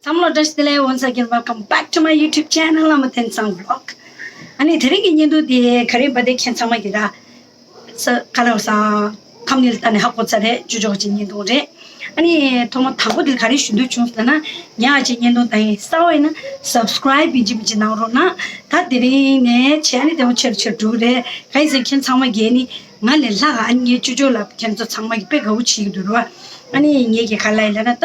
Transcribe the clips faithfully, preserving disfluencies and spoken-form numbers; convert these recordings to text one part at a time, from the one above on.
ཚང་མ་ལ་བཀྲ་ཤིས་བདེ་ལེགས། Once again, welcome back to my YouTube channel, Amaten Sang Vlog. ཨ་ནི་དེ་རིང་གི་བརྙན་ཐུང་དེ་ག་རེ་ཡིན་པ་དེ་ཁྱེད་ཚང་མ་གིས་ར་ས་ག་ལ་ས་ཐམ་ནེལ་ལྟ་ནས་ཧ་གོ་ཚར་རེད། ཅོ་ཅོ་གི་བརྙན་ཐུང་རེད། ཨ་ནི་ཐོག་མ་དང་པོ་དེ་ག་རེ་ཞུ་འདོད་བྱུང་ཟེར་ན། ཉག་གཅིག་བརྙན་ཐུང་ལྟ་ཡིན་གསར་པ་ཡིན་ན་subscribe ཡིན་གཅིག་མིན་གཅིག་གནང་རོགས་གནང་། ད་དེ་རིང་ནས་བྱས་ཨ་ནི་དེ་མོ་ཆེར་ཆེར་འགྲོ་གི་རེད། གང་ཡིན་ཟེར་ན་ཁྱེད་ཚང་མ་གིས་ནི་ང་ལས་ལྷག་ཨ་ནི་ངའི་ཅོ་ཅོ་ལ་ཁྱེད་ཚོ་ཚང་མ་གིས་དཔེ་དགའ་པོ་བྱེད་ཀྱི་འདུག་ར། ཨ་ནི་ངེད་ཀྱི་ག་ལ་ཡིན་ལབ་ན། ད་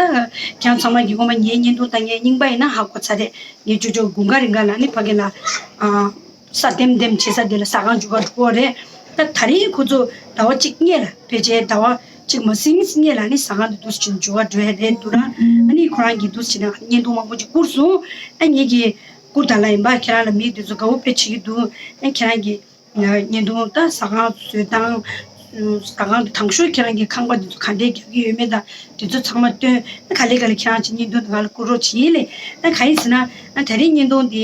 ཁྱེད་ཚང་མ་གིས་སྔོན་མ་ངའི་བརྙན་ཐུང་ལྟ་མཁན་རྙིང་པ་ཡིན་ན་ཧ་གོ་ཚར་རེད། ངའི་ཅོ་ཅོ་དགུན་ཁ་རིང་ག་ལ་ནི་ཕ་གི་ལ་ཨ་ས་ལྡེམ་ལྡེམ་བྱེད་ས་དེ་ལ་ཟ་ཁང་འཇུག་ག་འགྲོ་གི་རེད། ད་ད་རིང་ཁོ་ཚོ་ཟླ་བ་གཅིག་སྔོན་ལ་ཕལ་ཆེར་ཟླ་བ་གཅིག་མ་ཟིན་སྔོན་ལ་ནི་ཟ་ཁང་དེ་འདུག་སེ་བྱས་འཇུག་ག་འགྲོ་ཡ་རེད་འདུག་ར། ཨ་ནི་ཁོ་རང་གིས་འདུག་སེ་བྱས་ནས་བརྙན་ཐུང་མང་པོ་ཅིག་བསྐུར་སོང་། ཨ་ངེད་ཀྱིས་བསྐུར་ད་ལ་ཡིན་པ། ཁྱེད་རང་ལ་མི་དེ་ཚོ་དགའ་པོ་དཔེ་བྱེད་ཀྱི་འདུག་ཨ་ཁྱེད་རང་གིས་བརྙན་ཐུང་ད་ཟ་ཁང་བཟོས་སྟངས། ཟ་ཁང་དུ་དང་ཤོས་ཁྱེད་རང་གིས་ཁང་པ་འདི་ཚོ་ག་འདྲས་རྒྱག་གི་ཡོད་མེད་དང་། འདི་ཚོ་ཚང་མ་སྟོན། ག་ལེ་ག་ལེ་ཁྱེད་རང་ཅིག་བརྙན་ཐུང་ང་ལ་བསྐུར་རོགས་བྱེད་ལེ། ཨ་ག་ཡིན་ཟེར་ན། ཨ་དེ་རིང་བརྙན་ཐུང་འདི་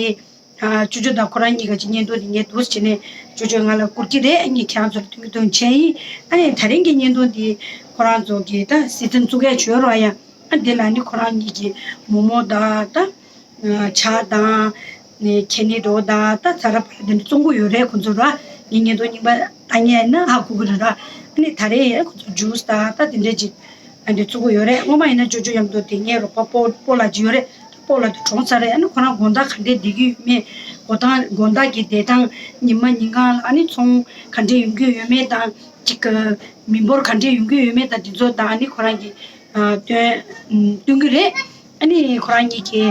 ཨ་ཅོ་ཅོ་དང་ཁོ་རང་གཉིས་ཀ་ཅིག་བརྙན་ཐུང་འདི་ངས་འདུག་སེ་བྱས་ནས་ཅོ་ཅོས་ང་ལ་བསྐུར་གྱི་རེད། ངས་ཁྱེད་རང་ཚོ་ལ་སྟོན་གྱི་འདུག་བྱས་ཡིན། ཨ་ནི་དེ་རིང་གི་བརྙན་ཐུང་འདི་ཁོ་རང་ཚོ་གི་ད་སི་ཛན་བཙུགས་ཡས་བྱོས་རོགས་ཡ། ཨ་འདི་ལ་ནི་ཁོ་རང་གཉིས་ཀྱིས་མོག་མོག་དང་ད། ཇ་དང་། ནས་ཁེ་ནི་འགྲོ་དང་ད་ཚ་ར་བ་ར་དེ་འདྲ་བཙོང་གི་ཡོད་རེད་ཁོ་ཚོ་ར། ངའི་བརྙན་ཐུང་རྙིང་པ་ལྟ་མཁན་ཡིན་ན་ཧ་གོ་གི་རེད་ར། ཨ་ནི་ད་རེས་ཁོ་ཚོ་ཇུས་དང་ད་དེ་འདྲ་ཅིག་ཨ་འདྲ་བཙོང་གི་ཡོད་རེད། སྔོན་མ་ཡིན་ན་ཅོ་ཅོ་མཉམ་དུ་དེ་ངའི་རོགས་པ་སྤོ་སྤོ་ལགས་ཅིག་ཡོད་རེད། སྤོ་ལགས་དེ་གྲོངས་ཚར་རེད། ཨ་ནི་ཁོ་རང་དགོང་དག་ག་འདྲས་བསྡད་ཀྱི་ཡོད་མེད། དགོང་དག་དགོང་དག་གི་བསྡད་སྟངས། ཉི་མ་ཉིན་གང་ལ་ཨ་ནི་ཚོང་ག་འདྲས་ཡོང་གི་ཡོད་མེད་དང་། ཅིག་མི་འབོར་ག་འདྲས་ཡོང་གི་ཡོད་མེད་དང་དེ་ཚོ་དང་ཨ་ནི་ཁོ་རང་གིས་ཨ་སྟོན་སྟོན་གྱི་རེད། ཨ་ནི་ཁོ་རང་གཉིས་ཀྱི་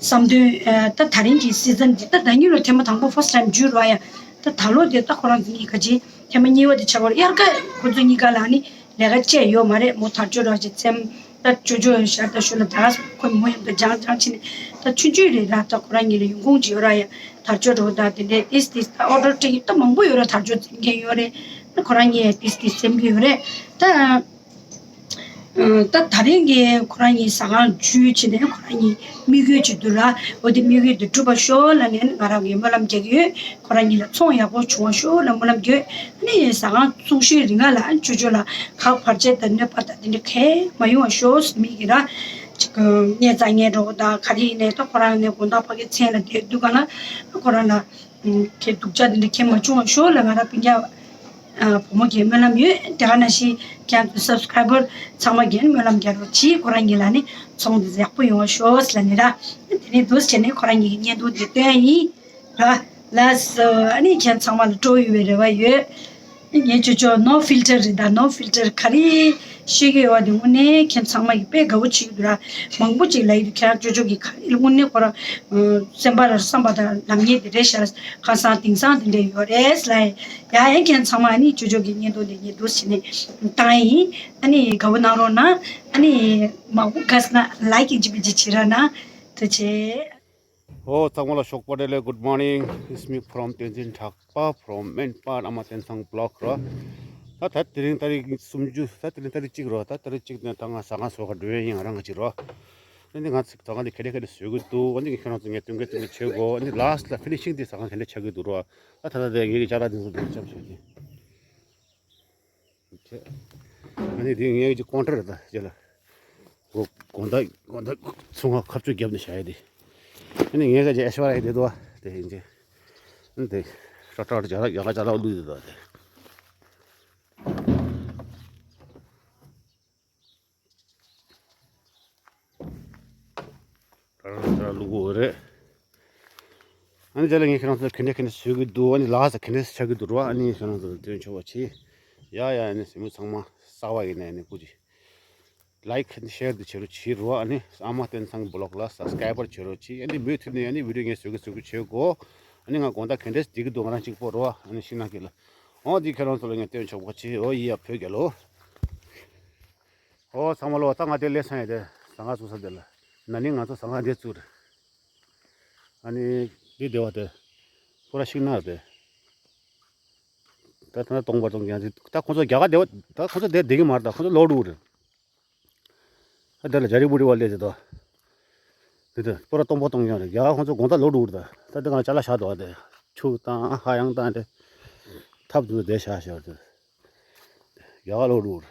བསམ་དོན། ཨ་ད་ད་རིང་གི་སི་ཛན་འདི་ད་ད་ཉིད་ལ་ཐེངས་མ་དང་པོ་first time འཇུས་རོགས་ཡ། ད་ད་ལོ་དེ་ད་ཁོ་རང་གཉིས་ཀ་ཅིག་ཐེངས་མ་གཉིས་པ་དེ་ཆགས་པར་དབྱར་ཁ་ཁོ་ཚོ་གཉིས་ཀ་ལ་ཨ་ནི་ལས་ཀ་བཅས་ཡོད་མ་རེད་མོ། དར་ལྕོག་རོགས་ཅིག་འཚེམ། ད་ཅོ་ཅོ་ཡང་ཤར་ད་ཤུ་ལ་ད་ཁོ་མོ་ཡང་ད་སྦྱང་སྦྱང་བྱས་ནས་ད་ཆུང་ཆུང་རེད་ར། ད་ཁོ་རང་གཉིས་ལ་ཡོང་ཁུངས་ཅིག་ཡོད་ར་ཡ། དར་ལྕོག་རོགས་ད་དེ་འདྲས་ཏིས་ཏིས་ད་ཨོ་ཌར་སྤྲད་ཀྱི་ད་མང་པོ་ཡོད་ར། དར་ལྕོག་འཚེམ་མཁན་ཡོད་རེད། ད་ཁོ་རང་གཉིས་ཡང་ཏིས་ཏིས་འཚེམ་གྱི་ཡོད་རེད། ད་ཨ་ད་ད་རིང་གི་ཁོ་རང་གཉིས་ཟ་ཁང་འཇུས་བྱས་ནས་ཁོ་རང་གཉིས་དམིགས་ཡུལ་ཅིག་འདུག་ར། འོ་དེ་དམིགས་ཡུལ་དེ་འགྲུབ་པ་ཤོག་ལབ་ནས་ང་རང་གིས་སྨོན་ལམ་རྒྱག་གི་ཡོད། ཁོ་རང་གཉིས་ལ་ཚོང་ཡག་པོ་བྱུང་བ་ཤོག་ལབ་སྨོན་ལམ་རྒྱག་ཡོད། ཨ་ནི་ཟ་ཁང་བཙུགས་ཤོས་རིང་ལ་ཅོ་ཅོ་ལ་ཁག་བར་ཆད་དང་གནོད་པ་དང་དེ་འདྲ་གང་ཡང་མ་ཡོང་བ་ཤོག་ཟེར་མི་གི་ར། ཅིག་ངའི་རྩ་ངན་འགྲོ་དང་ག་རེ་ཡིན་ནའི་ད་ཁོ་རང་ནས་དགོང་དག་ཕ་གི་མཚན་ལ་བསྡད་དུས་ག་ལ་ཁོ་རང་ལ་ཁྱེད་སྡུག་ཅག་དེ་འདྲ་ཁྱེད་མ་བྱུང་བ་ཤོག་ལ་ང་རང་སྤུན་ཀྱག་བུ་མོ་གི་སྨོན་ལམ་ཡོད། དེ་ག་ནང་བཞིན་ཁྱེད་ཚོ་སབ་སི་ཀ་རའི་བར་ཚང་མ་གིས་སྨོན་ལམ་རྒྱག་རོགས་གྱིས། ཁོ་རང་གཉིས་ལ་ནི་ཚོང་དེ་ཡག་པོ་ཡོང་བ་ཤོག་ལ་ནི་ར། དེ་ནས་འདུག་སེ་བྱས་ནས་ཁོ་རང་གཉིས་ཀྱི་བརྙན་ཐུང་དེ་སྟོན་ཡིན་ར། ལགས་སོ། ཨ་ནི་ཁྱེད་ཚང་མ་ལ་སྤྲོ་ཡོད་པའི་རེ་བ་ཡོད། ངའི་ཅོ་ཅོ་no filter རེད་ད། no filter ག་རེ་བཤད་ཀྱི་ཡོད་པ་དེ་དངོས་གནས་ཁྱེད་ཚང་མ་གིས་དཔེ་དགའ་པོ་བྱེད་ཀྱི་འདུག་ར། མང་པོ་ཅིག་ལབ་ཀྱི་འདུག་ཁྱེད་རང་ཅོ་ཅོ་གིས་ག་རེ་དངོས་གནས་ཁོ་རང་སེམས་པ་ལ་བསམ་པ་དང་ལབ་མཁན་དེ་རེད་ཤག་ཁ་སང་དེང་སང་དེ་འདྲ་ཡོད་རེད་ལབ། ཡ་ཡ་ཁྱེད་ཚང་མ་ཨ་ནི་ཅོ་ཅོ་གི་བརྙན་ཐུང་དེ་ངས་འདུག་སེ་བྱས་ནས་བཏང་ཡིན། ཨ་ནི་དགའ་པོ་གནང་རོགས་གནང་། ཨ་ནི་མང་པོ་དགའ་སོང་ན་ལའིཀ་ཅིག་ཅིག་བྱེད་རོགས་གནང་། ཐུགས་རྗེ་ཆེ། ཨོ་ཚང་མ་ལ་ཞོགས་པ་བདེ་ལེགས། Good morning, it's me from Tenzin Thakpa from Menpar Amaten Sang Block རོ། ད་ད་དེ་རིང་ཏ་རིག་སུམ་ཅུ། ད་དེ་རིང་ཏ་རིག་གཅིག་རོ། ད་ཏ་རིག་གཅིག་ནས་ད་ང་ཟ་ཁང་བཟོ་ག་འགྲོ་ཡས་ཡིན། ང་རང་གཅིག་རོ། ཨ་ནི་ང་ཚིག་ད་ག་ནས་ག་ལེ་ག་ལེ་བཟོ་གི་འདུག་ཨ་ནི་ཁྱེད་རང་ཚོ་ངས་སྟོན་གི་སྟོན་གི་བྱེད་དགོས། ཨ་ནི་ལ་སི་ཊི་ལ་ཕི་ནི་ཤིང་དེ་ཟ་ཁང་ག་ལེ་ཆགས་གི་འདུག་རོ། ད་ད་ད་དེ་ངེད་ཀྱི་ཅ་ལག་དེ་ཚོ་འདུག་ཆབ་ཆོད་ཀྱི། ཨ་ནི་དེ་ངའི་ཀྱི་ཀོན་ཊར་རེད་ད་ཅེ་ལ། དགོང་དག་དགོང་དག་ཚོང་ཁ་ཁ་བཅུ་བརྒྱབ་ནས་བཞག་ཡ་དེ། ཨ་ནི་ངའི་ཀ་ཅེ་ཨེ་ཤ་བ་ར་ཡི་དེ་དོ་དེ་ཡིན་ཅེ། ཨ་ནི་དེ་ཧྲ་ཧྲ་ཅ་ལག་ཡ་ཀ་ཅ་ལག་བླུགས་དེ་དོ་དེ། ད་ལུ་གུ་རེད། ཨ་ནི་དེ་ལ་ངས་ཁྱེད་རང་ཚོ་ག་འདྲ་ག་འདྲ་བཟོ་གི་འདུག་ཨ་ནི་ལ་སི་ཊི་ག་འདྲ་ཆགས་ཀྱི་འདུག་རོ། ཨ་ནི་ཁྱེད་རང་ཚོ་ལ་སྟོན་ཆོག་པ་བྱེད། ཡ་ཡ། ཨ་ནི་སེམས་ཚང་མ་གསར་པ་ཡིན་ན་ཨ་ནི་སྐུ་མཁྱེན། ལའིཀ་ཤེར་དེ་བྱེད་རོགས་བྱེད་རོ། ཨ་ནི་ཨ་མ་བསྟན་ཚང་བི་ལོག་ལ་སབ་སི་ཀ་རའི་བར་བྱེད་རོགས་བྱེད། ཨ་ནི་མུ་མཐུད་ནས་ཨ་ནི་བི་ཌིའོ་ངས་བཟོ་གི་བཟོ་གི་བྱེད་གོ། ཨ་ནི་ང་དགོང་དག་ག་འདྲ་བསྡད་ཀྱི་འདུག་ང་རང་གཅིག་པོ་རོ། ཨ་ནི་ཤིང་ནགས་ཀྱི་ལ། འོ་འདི་ཁྱེད་རང་ཚོ་ལ་ངས་སྟོན་ཆོག་པ་བྱེད། འོ་ཡི་ཡ་བོད་རྒྱལ་ལོ། ཨོ་ཚང་མ་ལོ། ད་ང་དེ་སླེབས་ཚར་ཡིན། དེ་ཟ་ཁང་བཙུགས་ས་དེ་ལ། ན་ནིང་ང་ཚོ་ཟ་ཁང་དེ་བཙུགས་རེད། ཨ་ནི་འདི་སྡེ་བ་དེ་ཁོ་ར་ཤིང་ནགས་རེད། ད་ད་ལྟ་སྟོང་པ་སྟོང་རྐྱང་རེད། ད་ཁོ་ཚོ་རྒྱ་གར་སྡེ་བ། ད་ཁོ་ཚོ་དེ་བསྡད་ཀྱི་མ་རེད། ད་ཁོ་ཚོ་ལོག་འགྲོ་གི་རེད། ད་དེ་ལ་ཇ་རི་པུ་རི་བ་སླེབས་ཚེ་ད་འདི་དེ་ཁོ་ར་སྟོང་པ་སྟོང་རྐྱང་རེད། རྒྱ་གར་ཁོ་ཚོ་དགོང་དག་ལོག་འགྲོ་གི་རེད། ད་ད་དེ་ག་ལ་ཅ་ལག་བཞག་འདུག་ཨ་དེ་ཆུ་བཏང་ཧ་ཡང་བཏང་དེ་ཐབ་དེ་ཚོ་དེ་བཞག་བཞག་དེ་རྒྱ་གར་ལོག་འགྲོ་གི་རེད།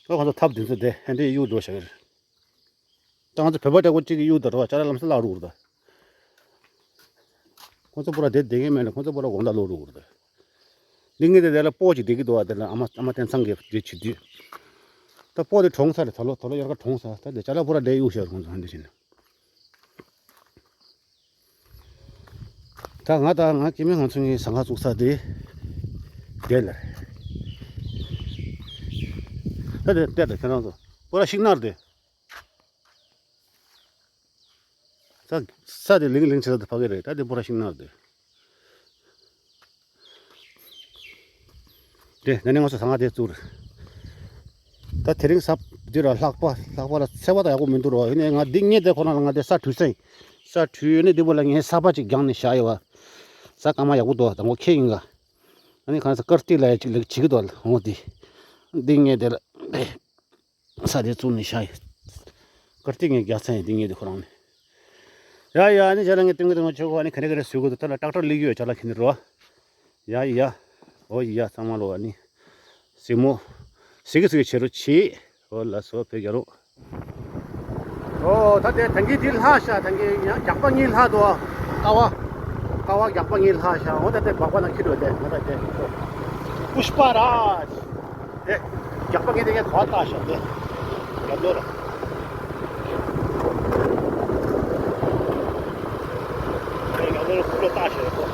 ད་ཁོ་ཚོ་ཐབ་དེ་ཚོ་དེ་ཧན་དེ་གཡུག་འགྲོ་བཞག་གི་རེད། ད་ང་ཚོ་བོད་པ་འདྲ་པོ་གཅིག་གིས་གཡུག་དང་རོ་ཅ་ལག་ལམ་སེང་བརླག་འགྲོ་གི་རེད་ད། ཁོ་ཚོ་པུ་ར་དེ་བསྡད་མཁན་མེད་ལ། ཁོ་ཚོ་པུ་ར་དགོང་དག་ལོག་འགྲོ་གི་རེད་ད། འདི་ངས་དེ་དེ་ལ་སྤོ་ཅིག་བསྡད་ཀྱི་འདུག་བ། དེ་ལ་ཨ་མ་ཨ་མ་བསྟན་ཚང་གིས་དེ་བྱེད་དུས། ད་སྤོ་དེ་གྲོངས་ཚར་རེད། ད་ལོ་ད་ལོ་དབྱར་ཁ་གྲོངས་ཚར། ད་དེ་ཅ་ལག་པུ་ར་འདྲེ་གཡུག་བཞག་ཁོང་ཚོ་ཧན་དེ་བྱས་ནས། ད་ང་ད་ང་སྐྱེ་དམན་ང་ཚོ་གཉིས་ཟ་ཁང་བཙུགས་ས་དེ་དེ་ལ་རེད། ད་དེ་བལྟས་ད་ཁྱེད་རང་ཚོ་པུ་ར་ཤིང་ནགས་དེ། ས་ས་དེ་ལིང་ལིང་བྱེད་ས་དེ་ཕ་གི་རེད། ད་དེ་པུ་ར་ཤིང་ནགས་དེ། དེ་ནས་ང་ཚོ་ཟ་ཁང་དེ་བཙུགས་རེད། ད་དེ་རིང་ས་འདི་ར་ལྷགས་པ་ལྷགས་པ་ལ་ཚ་བ་ད་ཡག་པོ་མི་འདུག་རོ། ཡིན་ནའི་ང་འདི་ངས་དེ་ཁོ་ན་ལ་ང་དེ་ས་དྲུད་ས་ཡིན། ས་དྲུད་ནས་འདི་པོ་ལ་ངས་ས་པ་ཅིག་བརྒྱངས་ནས་བཞག་ཡོད་བ། ས་སྐར་མ་ཡག་པོ་འདུག་ད་ངོ་ཁྱེད་ཡིན་ག་ཨ་ནི་གང་ས་ཀར་ཏི་ལ་ཡ་ཅིག་ལེགས་བྱེད་ཀྱི་འདུག་འོ་དེ། འདི་ངས་དེ་ལ། ས་དེ་བཙུགས་ནས་བཞག་ཡོད། ཀར་ཏིག་ངའི་རྒྱག་ཚད་ཡིན། འདི་ངའི་དེ་ཁོ་རང་ནས། ཡ་ཡ། ཨ་ནི་ཅ་ལག་ངས་སྟོན་གི་སྟོན་གི་ཆོག་གོ་ཨ་ནི་ག་ནས་ག་རེ་བཟོས་གོ་འདུག་ད་ལ་ཏྲག་ཏྲག་སླེབས་ཡོད། ཅ་ལག་ཁྱེར་ནས་རོ། ཡ་ཡ། ཨོ་ཡ། ཚང་མ་ལོ་ཨ་ནི། སྲིང་མོ། སི་གི་སི་གི་བྱེད་རོགས་བྱེད། ཨོ་ལགས་སོ། བོད་རྒྱལ་རོགས། ཨོ་ད་དེ་ད་གིན་འདི་ལྷག་ཤག་ད་གིན་ཡང་རྒྱག་པ་གཉིས་ལྷག་འདུག་ཀ་བ། ཀ་བ་རྒྱག་པ་གཉིས་ལྷག་ཤག་འོ་ད་དེ་སྦག་སྦག་ནང་ཁྱེར་འགྲོ་དེ་ང་ད་དེ། པུཤ་པ་རཱཇ། དེ། རྒྱག་པ་ངས་དེ་ངས་ག་བ་བཏགས་ཤག་དེ། རྒྱབ་ལོགས་ལ། དེ་རྒྱབ་ལོགས་ལ་ཕུ་ལོ་བཏགས་ཤག་ཡོད་གོ།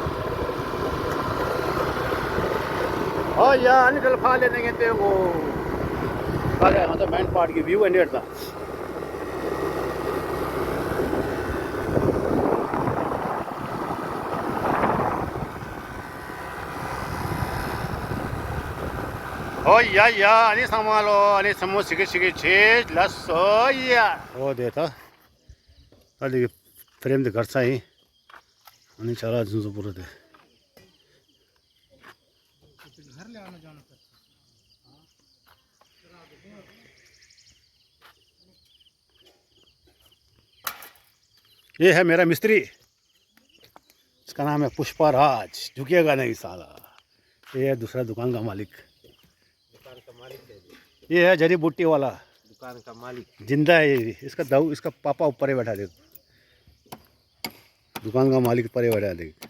ཨོ་ཡ། ཨ་ནི་དེ་ལ་ཕར་སླེབས་ནས་ངས་སྟོན་གོ། ཕར་ལ་ང་ཚོ་མེན་པཱརྐ་གི་བིའུ་ཨེ་འདྲ་ད། ཨོ་ཡ་ཡ། ཨ་ནི་ཚང་མ་ལོ། ཨ་ནི་ཚང་མ་ཞིག་གི་ཞིག་གི་བྱེད་ལ་སོ་ཡ། ཨོ་དེ་ད། ད་འདི་གི་ཕེ་རེམ་དེ་གར་ཚ་ཡིན། ཨ་ནི་ཆ་ལ་རྫུན་བཟོ་པོ་རེད་དེ། ये है मेरा मिस्त्री। इसका नाम है पुष्पा राज, झुकेगा नहीं साला। ये है दूसरा दुकान का मालिक। दुकान का मालिक है जी। ये है जड़ी बूटी वाला। दुकान का मालिक। जिंदा है ये, इसका दाऊ, इसका पापा ऊपर ही बैठा, देखो। दुकान का मालिक ऊपर ही बैठा, देखो।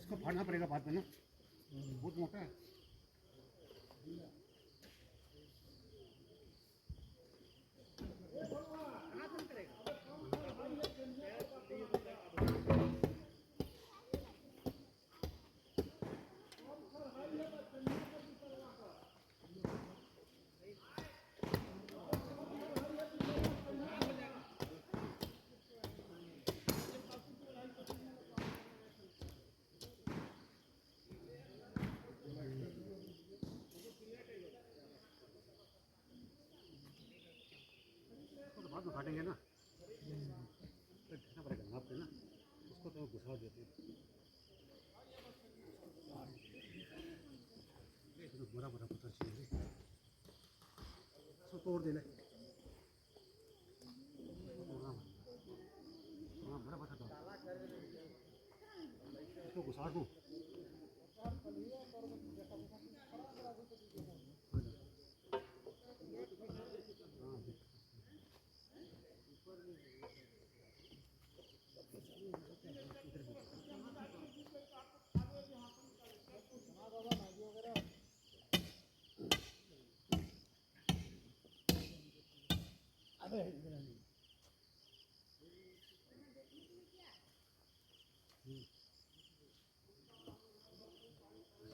इसको फाड़ना पड़ेगा बाद में ना, बहुत मोटा है। उसको तो बाद में काटेंगे ना, तो ढकना पड़ेगा, नाप के ना, उसको तो घुसा देते हैं। ये तो बड़ा बड़ा पत्थर चाहिए, इसको तोड़ देना। हाँ, बड़ा पत्थर था। इसको घुसा दूँ।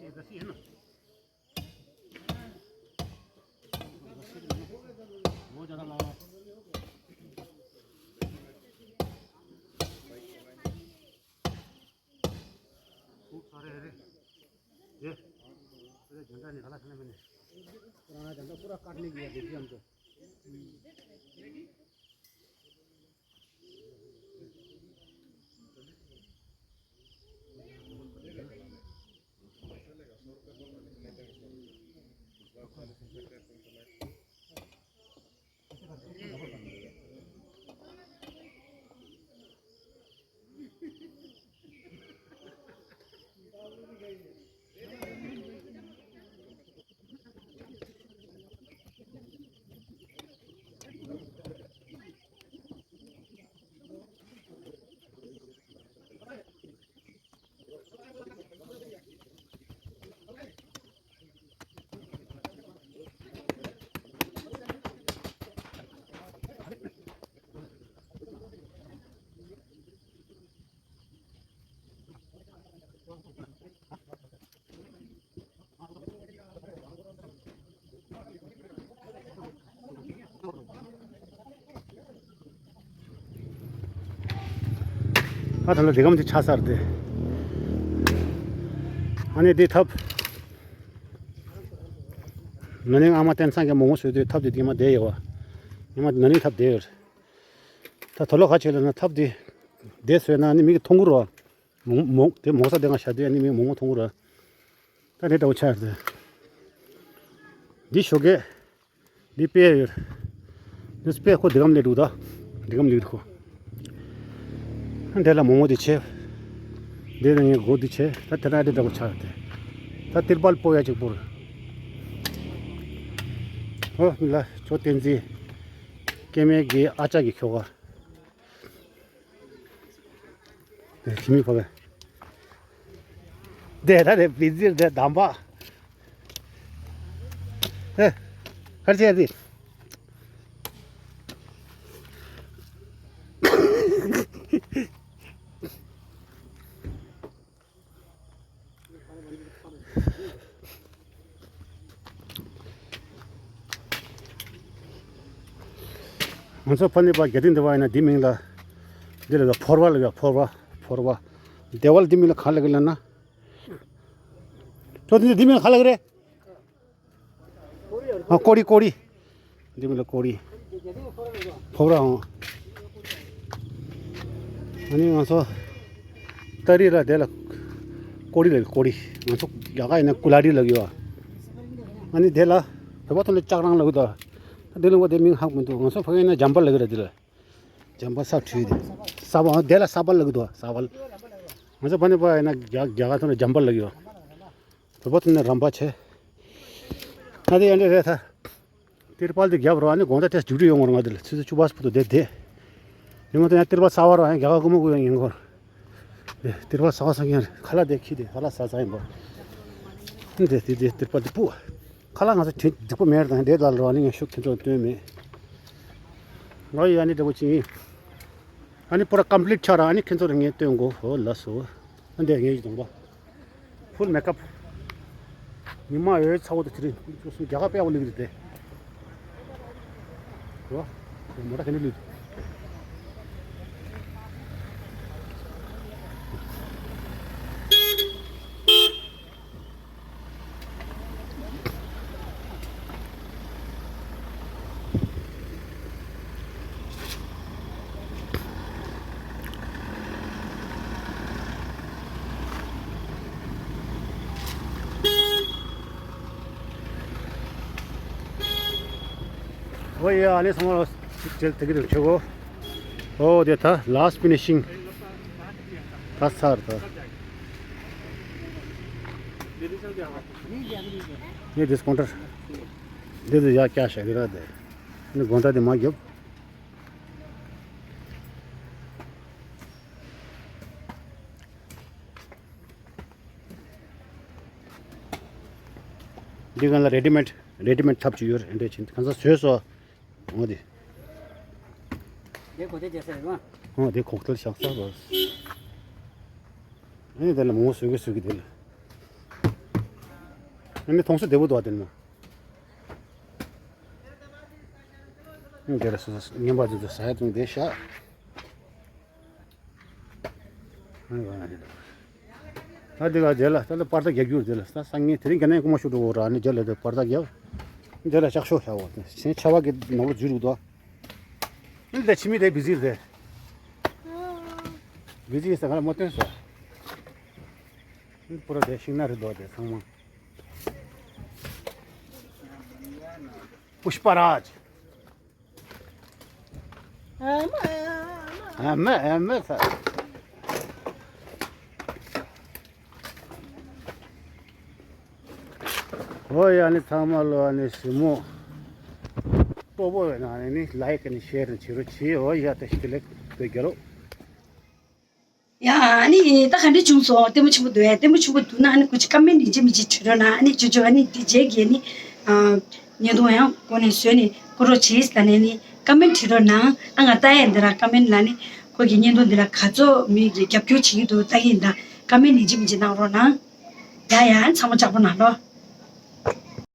ये रस्सी है ना, बहुत ज़्यादा लावा। खूब सारे हैं रे। ये, अरे झंडा निकाला था ना मैंने। पुराना झंडा पूरा काट ले गया, देखिए हमको। ཨ་ད་ལ་དེ་གམ་དེ་ཆགས་ཚར་ཏེ། ཨ་ནི་དེ་ཐབ། ན་ནིང་ཨ་མ་བསྟན་ཚང་གི་མོག་མོག་བཟོས་དུས་ཐབ་དེ་དེ་མ་བསྡད་ཡོད་བ། ཉི་མ་ན་ནིང་ཐབ་བསྡད་ཡོད། ད་དོ་ལོ་ག་ཆེ་ལ་ན་ཐབ་དེ་བསྡད་བཟོས་ན་ནི་མིག་གིས་མཐོང་གི་རོ། མོག་མོག་དེ་མོག་ས་དེ་ང་བཞག་དུས་ཨ་ནི་མིག་མོག་མོག་མཐོང་གི་རོ། ད་དེ་འདྲ་བོ་ཆགས་ཡོད་དེ། འདི་ཞོགས་ཀས། འདི་དཔེ་ཡོད། འདི་དཔེ་ཁོ་འདི་གམ་ལས་འདུག་ད། འདི་གམ་ལས་འདུག་ཁོ། འདི་ལ་མོག་མོག་འདི་བྱས། འདི་ལ་ངའི་སྒོ་འདི་བྱས། ད་དེ་ན་འདི་འདྲ་པོ་ཆགས་ཏེ། ད་ཏིར་པལ་སྤོ་ཡ་གཅིག་པོར། ཨོ་ལ་ཅོ་བསྟན་འཛིན། སྐྱེ་དམན་གྱི་ཨ་ཅག་གི་ཁྱོ་ག། དེ་ཁྱི་མི་ཕ་གི། དེ་ད་དེ་བི་ཛིར་དེ་དམ་པ། ཨེ། ཁར་ཆེ་དེ། ང་ཚོ་ཕ་ནི་པ་རྒྱ་ཏིང་འདི་བ་ཡིན་ན་འདི་མིང་ལ། འདི་ལ་ཕོར་བ་ལ་ཡ་ཕོར་བ་ཕོར་བ། དེ་བ་ལ་འདི་མིང་ལ་ག་ལ་གི་ལ་ན། ཁྱོད་འདི་འདི་མིང་ལ་ག་ལ་གི་རེད། ཨ་ཀོ་རི་ཀོ་རི། འདི་མིང་ལ་ཀོ་རི། ཕོ་བྲང་། ཨ་ནི་ང་ཚོ་ཏ་རི་ལ་དེ་ལ་ཀོ་རི་ལ་ཀོ་རི། ང་ཚོ་རྒྱ་གར་ཡིན་ན་ཀུ་ལ་རི་ལ་ཡོད། ཨ་ནི་དེ་ལ་བོད་པ་ཐོན་ལ་ལྕགས་རང་ལ་ཡོད་དོ། ད་དེ་ལ་ངོ་དེ་མིང་ཧ་གོ་མི་འདུག་ང་ཚོ་ཕ་གི་ཡིན་ན་འཇམ་པ་ལ་ཡོད་ར་དེ་ལ། འཇམ་པ་ས་བྲུས་དེ། ས་བ་དེ་ལ་ས་བ་ལ་ཡོད་དོ་ས་བ། ང་ཚོ་ཕ་ནི་པ་ཡིན་ན་རྒྱ་རྒྱ་གར་ཐོན་ལ་འཇམ་པ་ལ་ཡོད། བོད་པ་ཐོན་ནས་རམ་པ་བྱས། ང་དེ་ཡན་འདྲེ་རེད་ད། ཏིར་པལ་དེ་རྒྱབ་རོགས་ཨ་ནི་དགོང་དག་ཏེས་རྒྱུགས་རིགས་ཡོང་བར་ང་དེ་ལ་ཆུ་ཚོད་བཅུ་པ་སུ་ཕུ་ཏུ་བསྡད་བསྡད། དེ་མ་ཐོན་ཡང་ཏིར་པལ་ས་བ་རོགས་ཡང་རྒྱ་གར་ཀུ་མོ་ཀུ་ཡང་ཡིན་གོ། ཏིར་པལ་ས་བ་ས་ཀྱང་ཁ་ལག་དེ་ཁྱི་དེ་ཁ་ལག་ས་ས་ཡིན་པ། དེ་དེ་དེ་ཏིར་པལ་དེ་སྤུ། ཁ་ལག་ང་ཚོ་དེ་སྡིག་པོ་མེད་དང་དེ་ལ་རོགས་ཨ་ནི་ངས་ཤུགས་ཁྱེད་ཚོར་སྟོན་མེད། ང་ཡི་ཨ་ནི་འདྲ་པོ་ཅིག་ཡིན། ཨ་ནི་པུ་ར་ཀམ་པི་ལིཊ་ཆགས་ར་ཨ་ནི་ཁྱེད་ཚོར་ངས་སྟོན་དགོ་ཧོ་ལ་སོ། ཨ་འདི་ངས་ཡི་དང་པོ། ཕུལ་མེ་ཀབ། ཉི་མ་འོད་ཚ་བོ་དང་དེ་རིང་ཁོང་ཚོ་རྒྱ་གར་དཔེ་བ་ལུག་རེད་དེ། རོ། མོ་ཊ་ག་ནས་ལུག་ཨོ་ཡ་ཨ་ནི་ཚང་མ་ལ་ཅིག་ཅིག་དེ་གི་རིགས་ཆོག་གོ། ཨོ་དེ་ད་ལ་སི་ཕི་ནི་ཤིང་ད་ཚར་ད། ངས་དེ་སྐོང་ཏར་འདི་ཚོ་ཡག་སྐྱག་བྱ་གི་ར་དེ། ནི་དགོང་དག་དེ་མ་རྒྱབ། འདི་གང་ལ་རེ་ཌི་མེཌ་རེ་ཌི་མེཌ་ཐབས་ཅིག་ཡོད་རེད་འདྲ་ཕྱིན་གང་ཟག་བཟོས་སོ། འོ་དེ། དེ་གོ་དེ་རྒྱལ་ས་རེད་མ། འོ་དེ་གོག་ཏལ་བཞག་ས་རེད། ཨ་ནི་དེ་ལ་མོ་བཟོས་གི་བཟོས་གི་དེ་ལ། ཨ་ནི་མཐོང་ས་བདེ་པོ་འདུག་ཨ་དེ་ནི་མ། ཨ་ནི་དེ་ལ་སོ་སོ་ངན་པ་དེ་ཚོ་ཟ་ཡ་དང་དེ་བཞག་ཨ་ནི་ཨ་ནི་ད་དེ་ག་དེ་ལ་ད་ལ་པར་ད་རྒྱག་རྒྱུ་དེ་ལ་ད་སང་ཉིན་དེ་རིང་ག་ནས་རྐུ་མ་ཤོར་འགྲོ་གོ་ར་ཨ་ནི་དེ་ལ་དེ་པར་ད་རྒྱབ། དེ་ལ་ལྕགས་ཤོག་བཞག་འོ་དེ་ཆ་བ་གི་ནོར་བུ་འཛུལ་འདུག་ཨ་ནི་དེ་ཕྱི་མི་དེ་བི་ཟི་རེད། བི་ཟི་ཡིན་ས་ག་ལ་མ་སྟོན་ས། པུ་ར་དེ་ཤིང་ནགས་རེད་འདུག་དེ་ཚང་མ། པུཤ་པ་རཱཇ། ཨ་མ་ཨ་མ་ཨ་མ་ཨ་མ་ས། ཨོ་ཡ་ནི་ཚང་མ་ལོ་ཨ་ནི་སི་མོ། སྤོ་བོ་ཡོད་ན་ཨ་ནི་ལའིཀ་ནི་ཤེར་ནི་བྱེད་རོགས་གྱིས། ཨོ་ཡ་ད་ཤི་ལེགས་བོད་རྒྱལ་ལོ། ཡ་ཨ་ནི་ད་ག་འདྲ་བྱུང་སོང་ལྟད་མོ་ཆེན་པོ་འདུག་ཡ་ལྟད་མོ་ཆེན་པོ་འདུག་ན་ཨ་ནི་ཁོ་ཅིག་ཀ་མེན་ཡིན་གཅིག་མིན་གཅིག་བྲིས་རོགས་གནང་ཨ་ནི་ཅོ་ཅོ་ཨ་ནི་དེ་རྗེས་ཀྱི་ཨ་ནི་བརྙན་ཐུང་ཡང་ཁོ་ནས་བཟོས་ནས་ཁོ་རོགས་བྱེད་ཟེར་ནས་ནི་ཀ་མེན་བྲིས་རོགས་གནང་ཨ་ང་ལྟ་ཡ་འདི་ལ་ཀ་མེན་ལ་ནི་ཁོ་གི་བརྙན་ཐུང་འདི་ལ་ག་ཚོད་མི་གི་རྒྱབ་སྐྱོར་བྱེད་ཀྱི་འདུག་ལྟ་གི་ཡིན་ད་ཀ་མེན་ཡིན་གཅིག་མིན་གཅིག་གནང་རོགས་གནང་ཡ་ཡ་ཚང་མ་ལྕགས་པོ་གནང་རོགས།